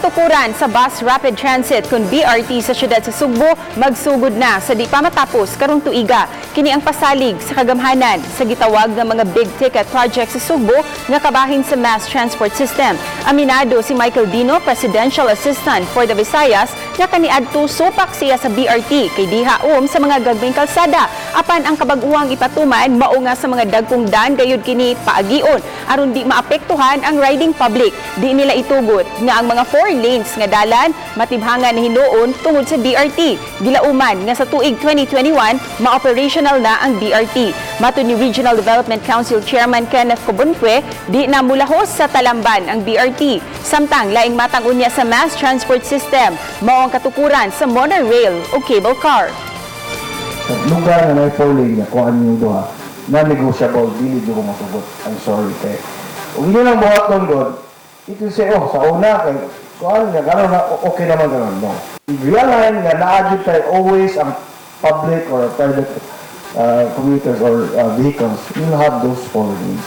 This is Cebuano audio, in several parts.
Katukuran sa Bus Rapid Transit kon BRT sa siyudad sa Sugbo magsugod na sa di pa matapos karong tuiga. Kini ang pasalig sa kagamhanan sa gitawag nga mga big ticket project sa Sugbo nga kabahin sa mass transport system. Aminado si Michael Dino, Presidential Assistant for the Visayas, nga kaniadto supak siya sa BRT kay diha sa mga gagmayng kalsada. Apan ang kabag-uhang ipatuman mao nga sa mga dagkong daan gayud kini paagion aron di maapektuhan ang riding public. Di nila itugot nga ang mga four lanes nga dalan matibhangan ni hinuon tungod sa BRT. Gilauman nga sa tuig 2021 ma-operational na ang BRT. Matod ni Regional Development Council Chairman Kenneth Cobonpue, di na mulahos sa Talamban ang BRT. Samtang laing matang unya sa mass transport system mao ang katukuran sa monorail o cable car. Lugar nga may four lane nga kuan yung duha, non-negotiable, dili jud ko masugot. I'm sorry kay ug inyo lang buhaton god, it will say, "Oh, sa una kay kuan nga karon na okay naman karon." No, realign nga naa jud kay always ang public or private commuters or vehicles will have those four lanes,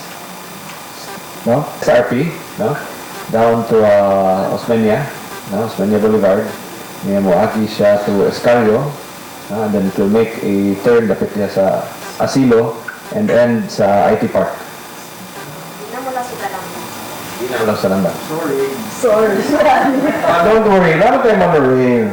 no? SRP, no? Down to Osmeña, no? Osmeña Boulevard. Niya mo agi siya to Escario, no? And then it will make a turn dapit niya sa Asilo and end sa IT Park. Di na mula sa Talamban. Di na mo lang sa Talamban. Sorry. Don't worry, naa tayo monorail.